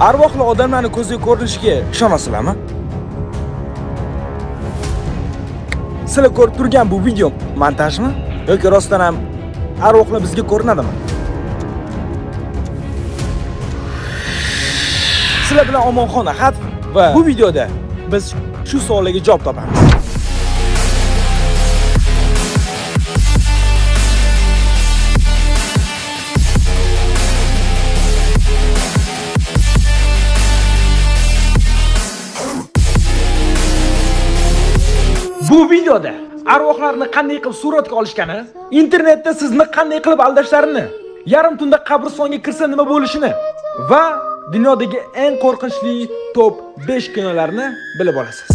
Arvohli odamlarni ko'zga ko'rinishiga ishonasizlarmi? Sizlar ko'rib turgan bu video montajmi yoki rostdan ham arvohlar bizga ko'rinadimi? Sizlar bilan Omonxon Ahad va bu videoda biz shu savollarga javob topamiz. Bu videoda arvohlarni qanday qilib suratga olishgani, internetda sizni qanday qilib aldashlarini, yarim tunda qabristonga kirsa nima bo'lishini va dunyodagi eng qo'rqinchli top 5 kinolarni bilib olasiz.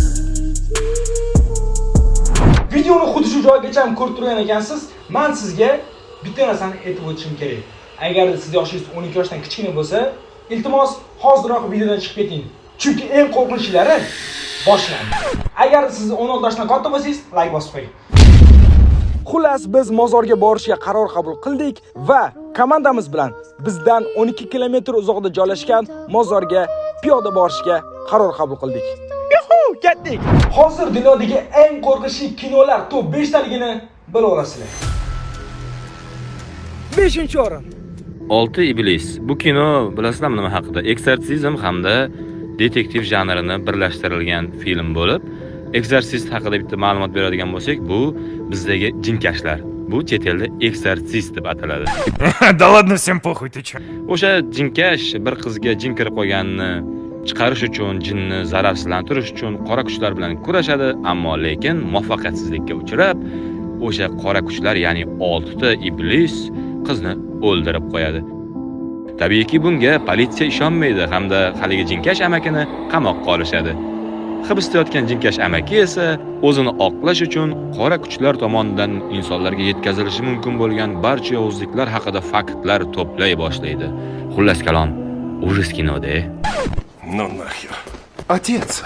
Videoni xuddi shu joygacha ham ko'rib turgan ekansiz, men sizga bitta narsani aytib o'tishim kerak. Agar siz yoshingiz 12 yoshdan kichkina bo'lsa, iltimos hoziroq videodan chiqib keting. Chunki eng qo'rqinchlilari boshlandi. Agar siz 16 yoshdan katta bo'lsangiz, like bosib qo'ying. Xullas, biz mozorga borishga qaror qabul qildik va komandamiz bilan bizdan 12 kilometr uzoqda joylashgan mozorga piyoda borishga qaror qabul qildik. Yuhu, ketdik. Hozir dunyodagi eng qo'rqinchli kinolar top 5 taligini bilib olasizlar. 5-o'rin. 6 iblis. Bu kino bilasizlarmi nima haqida? Eksorsizm hamda detektiv janrini birlashtirilgan film bo'lib, eksorsist haqida bitta ma'lumot beradigan bo'lsak, bu bizdagi jinkashlar. Bu chet elda eksorsist deb ataladi. Да ладно, всем похуй, ты чё? O'sha jinkash bir qizga jin kirib qolganini chiqarish uchun, jinni zararsizlantirish uchun qora kuchlar bilan kurashadi, ammo lekin muvaffaqiyatsizlikka uchrab, o'sha qora kuchlar, ya'ni 6 ta iblis qizni o'ldirib qo'yadi. Tabiiyki bunga politsiya ishonmaydi hamda haligi jinkash amakini qamoqqa olishadi. Hibsda yotgan jinkash amaki esa o'zini oqlash uchun qora kuchlar tomonidan insonlarga yetkazilishi mumkin bo'lgan barcha yovuzliklar haqida faktlar to'play boshlaydi. Xullas kalom, ужас kinoda. Ну нахер. Отец.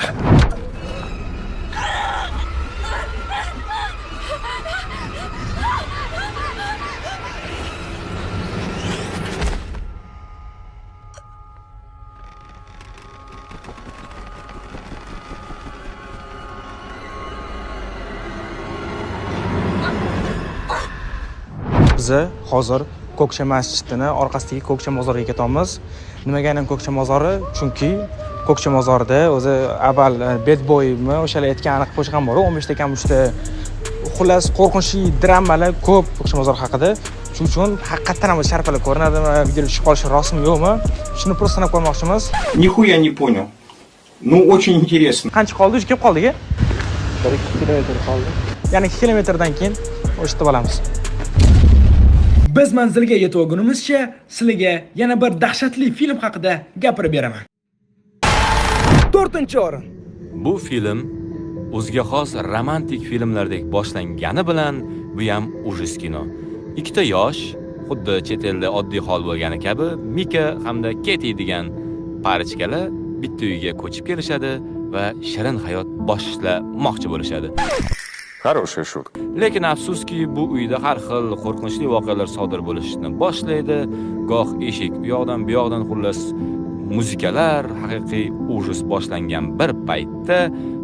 Biza hozir Ko'kcha masjidini orqasidagi Ko'kcha mozoriga ketamiz. Nimaga aynan Ko'kcha mozori? Chunki Ko'kcha mozorida o'zi avval Bad Boymi o'shalar aytgan aniq qo'shiq ham bor, 15 ta kam 3 ta. Xullas, qo'rqinchli dramalar ko'p Ko'kcha mozori haqida. Shuning uchun haqiqatan ham sharpalar ko'rinadimi, videoga tushib qolishi rostmi yo'qmi? Shuni просто sinab ko'rmoqchimiz. Нихуя не понял. Ну, очень интересно. Qancha qoldi? Уже kelib qoldik-a? 1-2 kilometr qoldi. Ya'ni 2 kilometrdan keyin o'shitib olamiz. Biz manzilga yetib olgunimizcha sizlarga yana bir dahshatli film haqida gapirib beraman. 4-o'rin. Bu film o'ziga xos romantik filmlardek boshlangani bilan bu ham ужас kino. Ikkita yosh, xuddi chet elda oddiy hol bo'lgani kabi, Mika hamda Keti degan parichkalar bitta uyga ko'chib kelishadi va shirin hayot boshlamoqchi bo'lishadi. Хорошая шутка. Lekin afsuski bu uyda har xil qo'rqinchli voqealar sodir bo'lishni boshlaydi. Goh eshik u yoqdan bu yoqdan, xullas muzikalar, haqiqiy ужас boshlangan bir paytda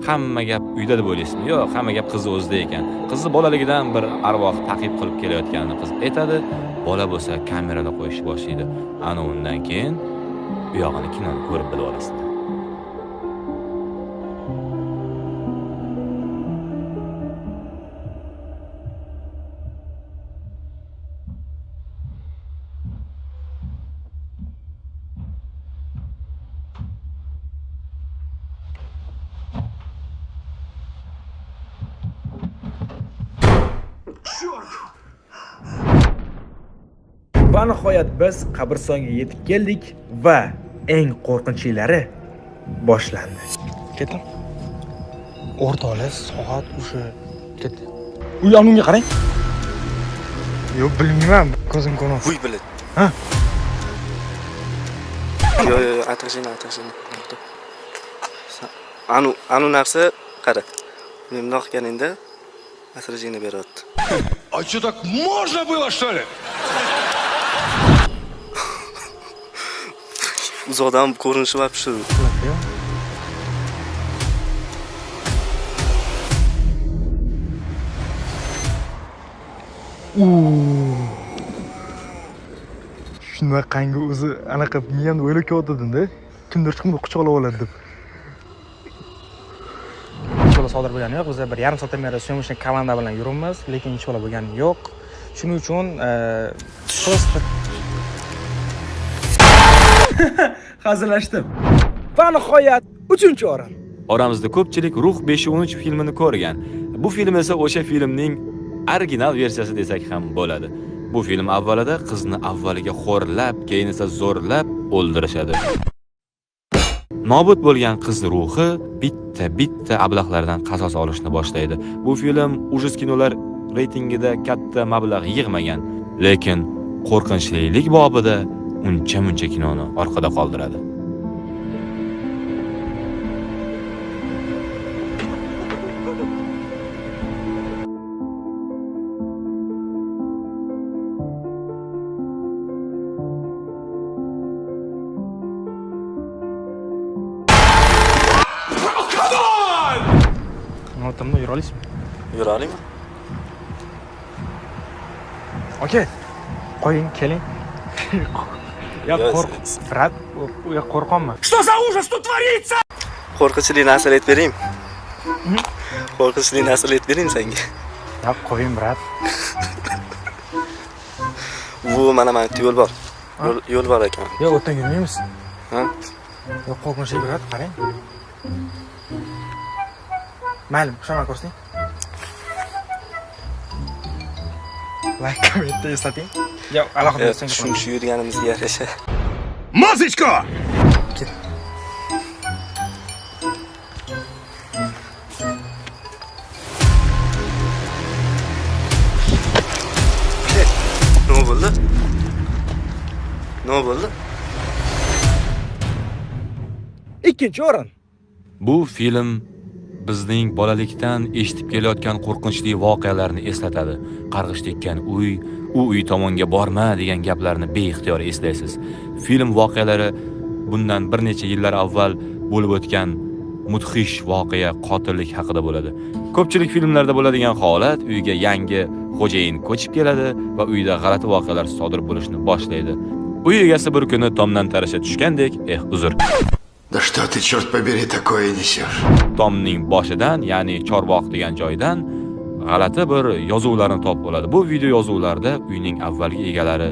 hamma gap uyda deb o'ylaysizmi? Yo'q, hamma gap qizni o'zida ekan. Qizni bolaligidan bir arvoh ta'qib qilib kelayotganini qiz aytadi. Bola bo'lsa kamerada qo'yishni boshlaydi. Ana undan keyin u yog'ini kinoni ko'rib bilib olasizlar. Va nihoyat biz qabristonga yetib keldik va eng qo'rqinchlilari boshlandi. Ketdim. O'rtoqlar, soat o'sha ketdi. Uy, unga qarang. Yo'q, bilmayman, ko'zim ko'rmayapti. Voy, bilad. Ha? Yo'q, yo'q, atashini. Anu narsa qara. Men bundoq qilganingda отражение beryapti. А что, так можно было, что ли? Uzoqdan ko'rinishi вообще. Shunaqangi o'zi anaqa miyamda o'ylab kelyotgandim-da. Kimdir chiqib quchoqlab oladi deb. Hech bola sodir bo'lgani yo'q. Biz 1,5 soatdan beri syomочный komanda bilan yuribmiz, lekin hech bola bo'lgani yo'q. Shuning uchun просто hazillashdim. Va nihoyat 3-o'rin. Oramizda ko'pchilik Ruh 513 filmini ko'rgan. Bu film esa o'sha filmning original versiyasi desak ham bo'ladi. Bu film avvalida qizni avvaliga xo'rlab, keyin esa zo'rlab o'ldirishadi. Nobud bo'lgan qiz ruhi bitta-bitta ablahlardan qasos olishni boshlaydi. Bu film ужас kinolar reytingida katta mablag' yig'magan, lekin qo'rqinchlilik bobida uncha-muncha kinoni orqada qoldiradi. Notamda yura olasizmi? Yura olaymi? Aka, qo'ying, keling. Ya qo'rq, brat, ya qo'rqonman. Что за ужас тут творится? Qo'rqinchli narsani aytib beraymi? Qo'rqinchli narsani aytib beraymi senga? Ya qo'ying, brat. Bu mana bitta yo'l bor. Yo'l bor ekan. Yo'q, o'tdan yurmaymiz. Ha? Yo'q, qo'rqinchli, brat, qarang. Mayli, o'sha ko'rsating. Like, kommentda eslating. Yo, alohida senga shu yurganimizga yarasha. Музычку! Nima bo'ldi? Nima bo'ldi? 2-o'rin. Bu film bizning bolalikdan eshitib kelayotgan qo'rqinchli voqealarni eslatadi. Qarg'ish tekkan uy, u uy tomonga borma degan gaplarni beixtiyor eslaysiz. Film voqealari bundan bir necha yillar avval bo'lib o'tgan mudhish voqea, qotillik haqida bo'ladi. Ko'pchilik filmlarda bo'ladigan holat, uyga yangi xo'jayin ko'chib keladi va uyda g'alati voqealar sodir bo'lishni boshlaydi. Uy egasi bir kuni tomdan tarasha tushgandek, uzr. Да что ты, черт побери, такое несешь? Tomning boshidan, ya'ni Chorvoq degan joydan g'alati bir yozuvlarni topib oladi. Bu video yozuvlarda uyning avvalgi egalari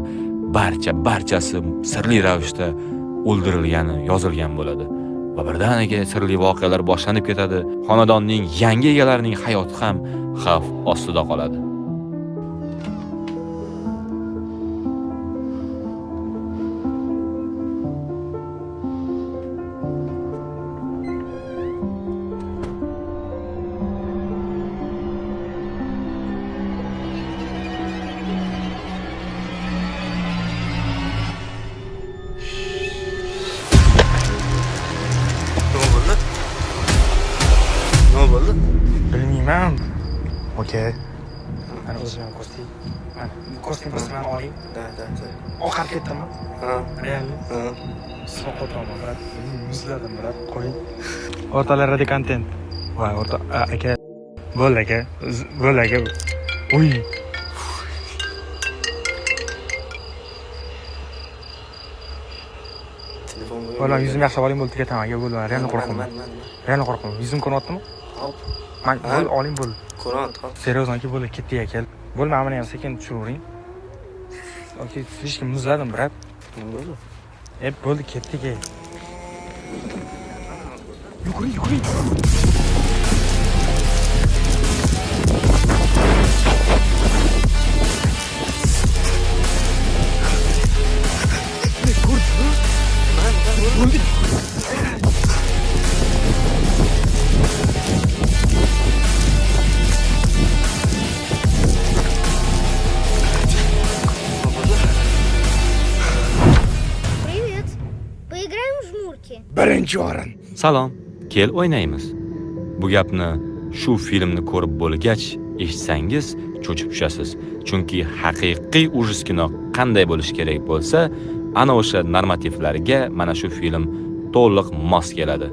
barchasi sirli ravishda o'ldirilgani yozilgan bo'ladi. Va birdaniga sirli voqealar boshlanib ketadi. Xonadonning yangi egalarining hayoti ham xavf ostida qoladi. Bilmayman. Okey. Mana o'zim ham ko'rsating. Mana ko'rsating, mana oling. Da. Oqarib ketdimi? Ha. Realni? Ha. Sovqotaman, brat. Muzladim, brat. Qo'ying. O'rtalar ready content. Voy, o'rta aka. Bo'ldi aka. Bo'ldi aka. Uy. Telefon. Bo'ldi, yuzim yaxshilab oling, bo'ldi, tugataman aka, bo'ldi. Realni qo'rqaman. Realni qo'rqaman. Yuzim ko'ryaptimi? Hop. Man bo'ldi, oling, bo'ldi. Ko'ryapti, hop. Серьезно aka, bo'ldi, ketdik aka. Bo'ldi, mana buni ham sekin tushiravering. Okey, слишком muzladim, brat. Nima bo'ldi? Bo'ldi, ketdik ey. Yuguring, yuguring. Ko'rdingmi? Bo'ldi. 1-o'rin. Salom, kel o'ynaymiz. Bu gapni shu filmni ko'rib bo'lgach eshitsangiz cho'chib tushasiz. Chunki haqiqiy ужас kino qanday bo'lishi kerak bo'lsa, Ana o'sha normativlarga mana shu film to'liq mos keladi.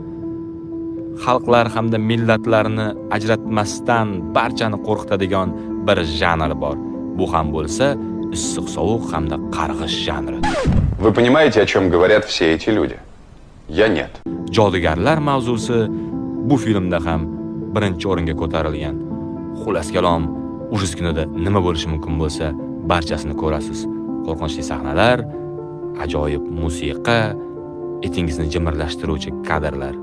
Xalqlar hamda millatlarni ajratmasdan barchani qo'rqitadigan bir janr bor. Bu ham bo'lsa issiq sovuq hamda qarg'ish janri. Вы понимаете, о чем говорят все эти люди? Я нет. Jodugarlar mavzusi bu filmda ham birinchi o'ringa ko'tarilgan. Xullas kalom, ужас kinoda nima bo'lishi mumkin bo'lsa, barchasini ko'rasiz. Qo'rqinchli sahnalar, ajoyib musiqa, etingizni jimirlashtiruvchi kadrlar.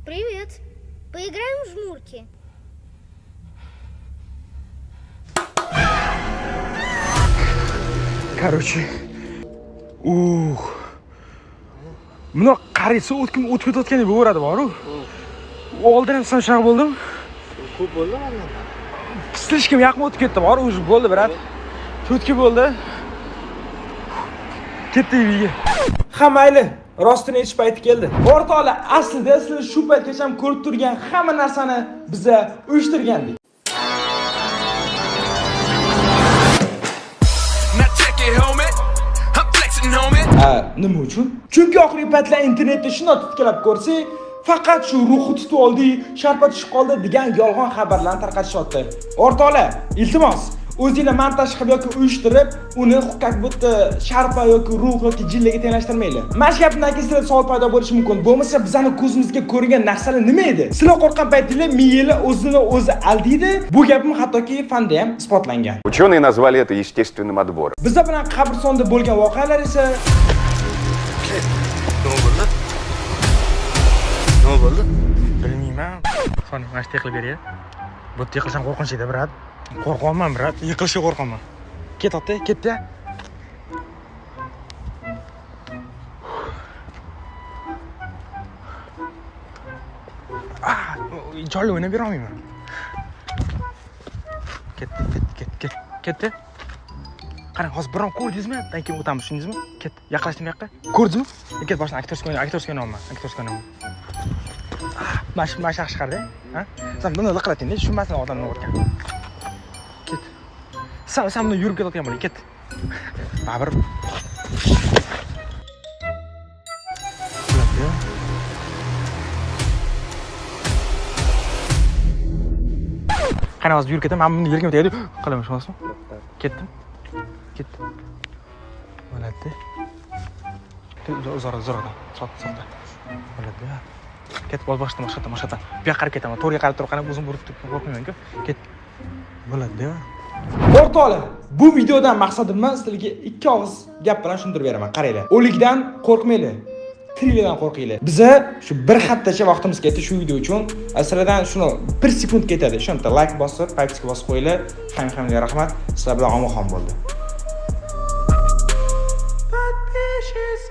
Привет. Поиграем в жмурки. Короче, ух. Buni qaraysiz, o'tib ketayotgandek bo'laveradi boru. Oldin ham shunaqa bo'ldim. Ko'p bo'ldimi ondan? Слишком yaqin o'tib ketdi bor, уже bo'ldi, brat. Cho'tki bo'ldi. Ketdik uyga. Ha, mayli, rostini aytish payti keldi. O'rtoqlar, aslida sizlar shu paytgacha ham ko'rib turgan hamma narsani biza uyushtirgandik. Nima uchun? Chunki oxirgi paytlar internetda shunday titkalab ko'rsak, faqat shu ruhi tutib oldi, sharpa tushib qoldi degan yolg'on xabarlarni tarqatishyapti. O'rtoqlar, iltimos, o'zinglar montaj qilib yoki uyushtirib, uni как будто sharpa yoki ruh yoki jinlarga tenglashtirmanglar. Mana shu gapdan keyin sizlarda savol paydo bo'lishi mumkin. Bo'lmasa bizning ko'zimizga ko'ringan narsalar nima edi? Sizlar qo'rqqan paytinglar miyanglar o'zini o'zi aldiydi. Bu gapim hattoki fanda ham isbotlangan. Ученые назвали это естественным отбором. Bizlar bilan qabristonda bo'lgan voqealar esa Nima bo'ldi? Nima bo'ldi? Bilmayman. Soni mana shu qilib beray. Bu yerda yiqilsam qo'rqinchli, brat. Qo'rqyapman, brat. Yiqilishga qo'rqaman. Ketdi, ketdi. Ah, jonli o'ynab bera olmayman. Ketdi, ketdi, ketdi, ketdi. Qarang, hozir biron ko'rdingizmi? Dan keyin o'tamiz, tushundingizmi? Ket, yaqinlashdim bu yoqqa. Ko'rdingizmi? Ket, boshdan aktorskiy o'yna, aktorskiy o'ynayapman, aktorskiy o'ynayapman. Mana shu yaxshi qardi, ha? Sen buni liqilating-da, tushunmasin odam nima o'tgan. Ket. Sen buni yurib ketayotgan bo'ling, ket. Baribir. Qani hozir yurib ketaman, mana buni yelkam tegadi. Qilaman, tushunasizmi? Ketdim. Ketdi. Bo'ladi. Uzoqda, uzoqda. So'qda. Bo'ladi. Ketib boshdan boshqatdan, boshqatdan. Bu yoqqa qarab ketaman. To'g'riga qarab turib, qarab o'zim burib turib qo'rqmayman-ku. Ket. Bo'ladi. O'rtoqlar, bu videodan maqsadimni sizlarga ikki og'iz gap bilan tushuntirib beraman. Qaranglar. O'likdan qo'rqmanglar. Tiriklardan qo'rqinglar. Biza shu bir haftacha vaqtimiz ketdi shu video uchun. Sizlardan shuni 1 sekund ketadi. Shuni like bosib, paypsga bosib qo'yinglar. Hamma-hammaga rahmat. Sizlar bilan omoxon bo'ldi. Подпишись.